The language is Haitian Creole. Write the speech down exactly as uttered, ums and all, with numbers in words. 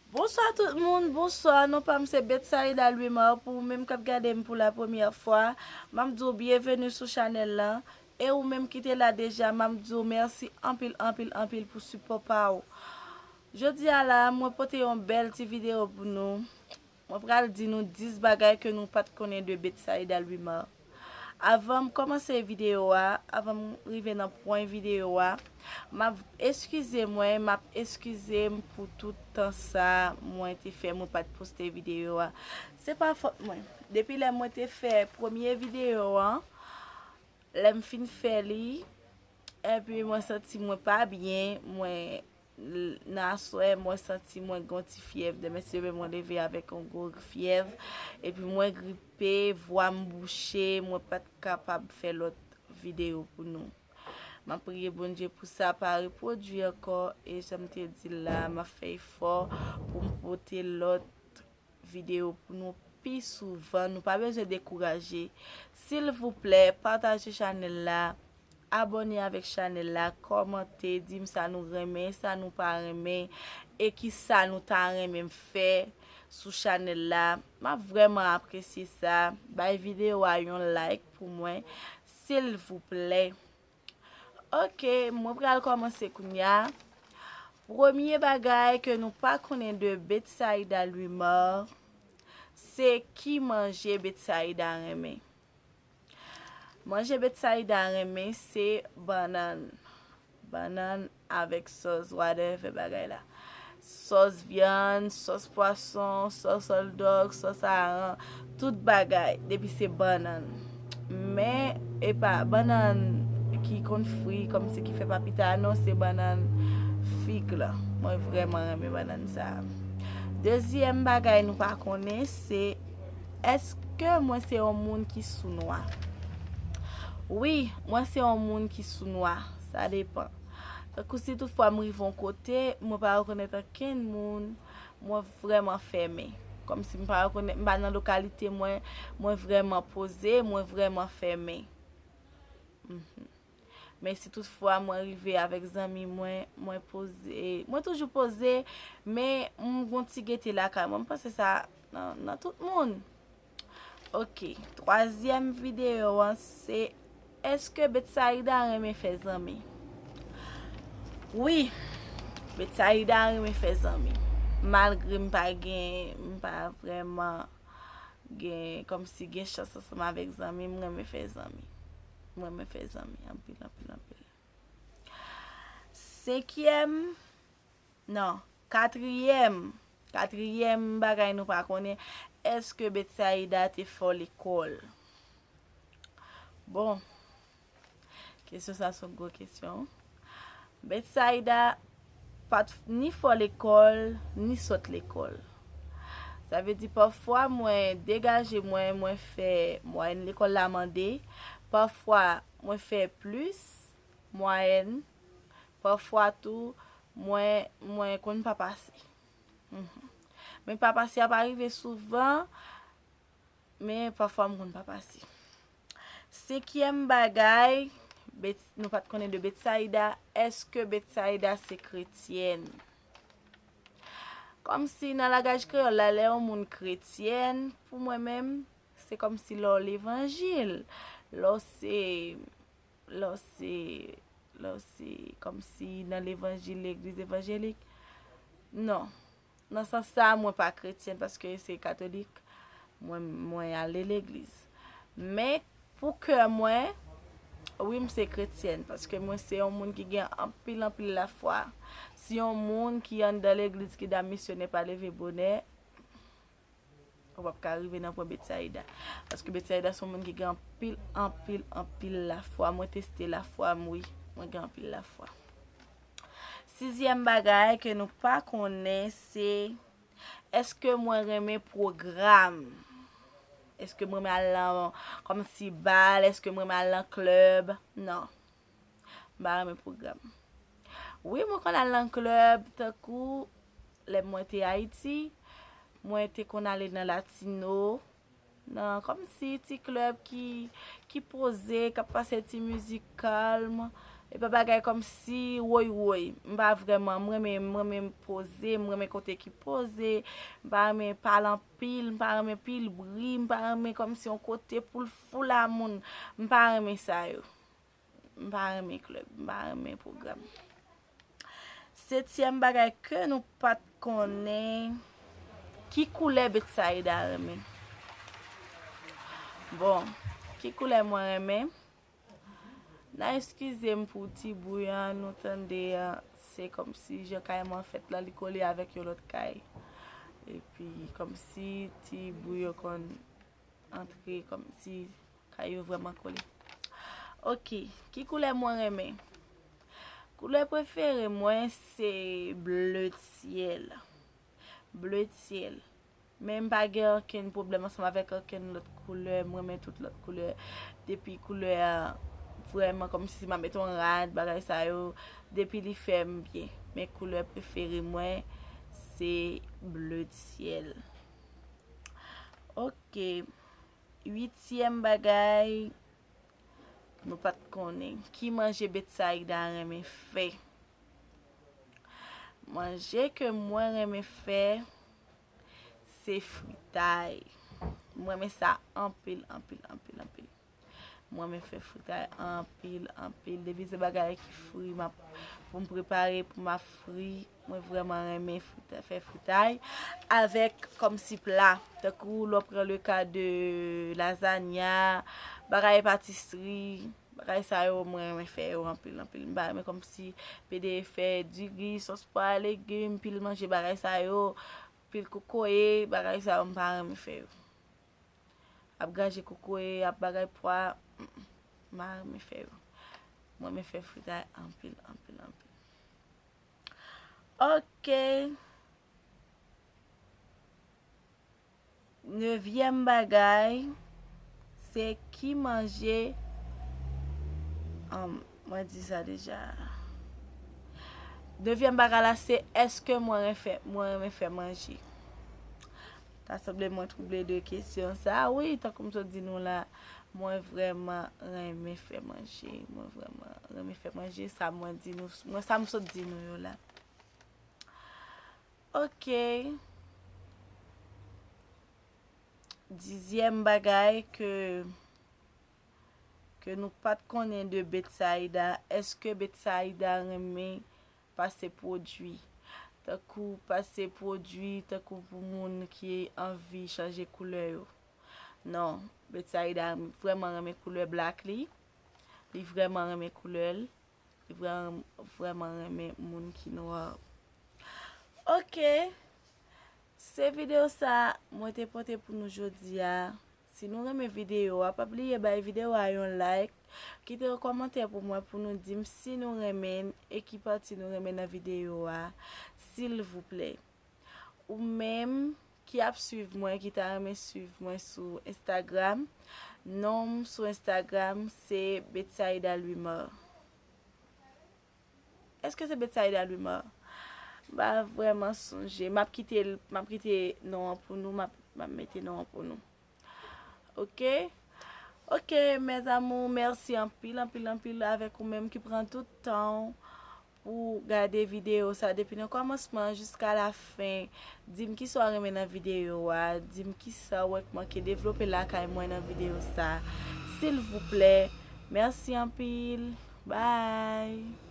Bonswa tout moun, bonswa. Non pa m se Betsaïda Louimar. Pou ou menm k ap gade m pou la premyè fwa, m ap di w byenveni sou chanèl lan. E ou menm ki te la deja, m ap di w mèsi anpil, anpil, anpil pou sipò pa w. Jodi a la, mwen pote yon bèl ti videyo pou nou. Mwen pral di nou dis bagay ke nou pa t konnen de Betsaïda Louimar. Avan m kòmanse videyo a, avan m rive nan pwen videyo a, m ap eskize mwen, m ap eskize m pou tout tan sa mwen te fè mwen pa t poste videyo a. Se pa fòt mwen. Depi lè mwen te fè premye videyo an, lè m fin fè li, epi mwen santi mwen pa byen, mwen l- nan aswè, mwen santi mwen gen yon ti fyèv. Demen si demen mwen leve avèk yon gwo fyèv. Epi mwen gripe, vwa m bouche, mwen pa t kapab fè lòt videyo pou nou. M ap priye Bondye pou sa pa repwodui ankò. E jan m te di l la, m ap fè efò pou m pote lòt videyo pou nou pi souvan. Nou pa bezwen dekouraje. Silvouplè, pataje chanèl la, abòne avèk chanèl la, kòmante, di m sa nou renmen, sa nou pa renmen, e ki sa nou ta renmen m fè sou chanèl la. M ap vrèman apresye sa. Bay videyo a yon like pou mwen, silvouplè. Ok, mwen pral kòmanse kounya. Premye bagay ke nou pa konnen de Betsaïda Louimar, se ki manje Betsaïda renmen. Manje Betsaïda renmen se bannann. Bannann avèk sòs, whatever bagay la. Sòs vyann, sòs pwason, sòs hot dog, sòs aran, tout bagay, depi se bannann. Men, e pa bannann ki konn fri, kòmsi ki fè papita, non, se bannann fig la. Mwen vrèman renmen bannann sa a. Dezyèm bagay nou pa konnen, se èske mwen se yon moun ki sou nwa? Wi, mwen se yon moun ki sou nwa. Sa depan. Tankou si toutfwa m rive yon kote, mwen pa rekonèt ankenn moun, mwen vrèman fèmen. Kòmsi m pa rekonèt, m pa nan lokalite mwen, mwen vrèman poze, mwen vrèman fèmen. Mhm. Men si toutfwa mwen rive avèk zanmi mwen, mwen poze, mwen toujou poze, men m gon ti gete lakay mwen, m panse sa nan, nan tout moun. Ok, twazyèm videyo an se, èske Betsaïda renmen fè zanmi? Wi, Betsaïda renmen fè zanmi. Malgre m pa gen, m pa vrèman gen, kòmsi gen chans ansanm avèk zanmi, m renmen fè zanmi. M renmen fè zanmi, anpil, anpil, anpil. Senkyèm, non, katriyèm, katriyèm bagay nou pa konnen, èske Betsaïda te fò lekòl? Bon, kesyon sa se yon gwo kesyon. Betsaïda pa t ni fò lekòl, ni sòt lekòl. Sa vle di pafwa mwen degaje mwen, mwen fè mwayèn lekòl la mande, pafwa mwen fè plis mwayèn, pafwa tou mwen, mwen konn pa pase. Mhm. Men pa pase a pa rive souvan, men pafwa m konn pa pase. Senkyèm bagay, Bet- nou pa t konnen de Betsaïda, èske Betsaïda se kretyèn? Kòmsi nan langaj kreyòl la, lè yon moun kretyèn, pou mwen menm, se kòmsi lè w levanjil, lè w se, lè w se, lè w se kòmsi nan levanjil legliz evanjelik. Non. Nan sans sa, mwen pa kretyèn paske se katolik mwen, mwen ale legliz. Men, pou kè mwen, wi, m se kretyèn paske mwen se yon moun ki gen anpil, anpil lafwa. Si yon moun ki anndan legliz ki dam misyonè pa leve bonè, ou p ap ka rive nan pwen Betsaïda. Paske Betsaïda se yon moun ki gen anpil, anpil, anpil lafwa. Mwen teste lafwa m, wi. Mwen gen anpil lafwa. Sizyèm bagay ke nou pa konnen, se èske mwen renmen pwogram? Èske mwen renmen al nan, kòmsi, bal? Èske mwen renmen al nan klèb? Non. M pa renmen pwogram. Wi, mwen konn al nan klèb, tankou lè mwen te Ayiti, mwen te konn ale nan Latino, nan kòmsi ti klèb ki, ki poze, k ap pase ti mizik kalm, E pa bagay kòmsi woy woy. M pa vrèman, m renmen, m renmen poze, m renmen kote ki poze. M pa renmen pale anpil, m pa renmen pil bri, m pa renmen kòmsi yon kote pou l foule a moun. M pa renmen sa yo. M pa renmen klèb, m pa renmen pwogram. Setyèm bagay ke nou pa t konnen, ki koulè Betsaida renmen? Bon, ki koulè mwen renmen? N a eskize m pou ti bri a nou tande a, se kòmsi jan kay mwen fèt la, li kole avèk yon lòt kay. Epi, kòmsi ti bri yo konn antre, kòmsi kay yo vrèman kole. Ok, ki koulè mwen renmen? Koulè prefere mwen se ble syèl. Ble syèl. Men m pa gen okenn pwoblèm ansanm avèk okenn lòt koulè. M renmen tout lòt koulè. Depi koulè a vrèman kòmsi m ap mete yon rad, bagay sa yo, depi li fè m byen. Men koulè prefere mwen se ble syèl. Ok. Uityèm bagay, nou pa t konnen. Ki manje Betsaida renmen fè? Manje ke mwen renmen fè, se fritay. Mwen renmen sa anpil, anpil, anpil, anpil. Mwen renmen fè fritay anpil, anpil. Depi se bagay ki fri m ap, pou m prepare, pou m ap fri, mwen vrèman renmen frita-, fè fritay avèk kòmsi pla. Tankou lè w pran le ka de lazanya, bagay patisri, bagay sa yo, mwen renmen fè yo anpil, anpil. M pa renmen kòmsi pede fè diri, sòs pwa, legim, pil manje, bagay sa yo, pil kokoye, bagay sa yo, m pa renmen fè yo. Ap graje kokoye, ap bagay pwa, mm, mm, m pa renmen fè yo. Mwen renmen fè fritay anpil, anpil, anpil. Ok. Nevyèm bagay, se ki manje, um, mwen di sa deja. Nevyèm bagay la, se èske mwen renmen fè, mwen renmen fè manje. Ta sanble mwen twouble de kesyon sa. Wi, tankou m sot di nou la, mwen vrèman renmen fè manje. Mwen vrèman renmen fè manje. Sa mwen di nou, mwen sa m sot di nou yo la. Ok. Dizyèm bagay ke, ke nou pa t konnen de Betsaida, èske Betsaida renmen pase pwodui? Tankou pase pwodui, tankou pou moun ki anvi chanje koulè yo. Non, Betsaida vrèman renmen koulè blak li. Li vrèman renmen koulè l. Li vrè-, vrèman renmen moun ki nwa. Ok. Se videyo sa mwen te pote pou nou jodi a. Si nou renmen videyo a, pa bliye bay videyo a yon like. Kite yon kòmantè pou mwen pou nou di m si nou renmen l e ki pati nou renmen nan videyo a, silvouplè. Ou menm ki ap swiv mwen, ki ta renmen swiv mwen sou Instagram, non m sou Instagram se Betsaida Louimar. Èske se Betsaida Louimar? M pa vrèman sonje. M ap kite l, m ap kite non an pou nou, m ap, m ap mete non an pou nou. Ok? Ok, mes amours, mèsi anpil, anpil, anpil avèk ou menm ki pran tout tan w pou gade videyo sa depi nan kòmansman jiska lafen. Di m kisa w renmen nan videyo a, di m kisa w wè k manke devlope lakay mwen nan videyo sa. Silvouplè, mèsi anpil. Bye!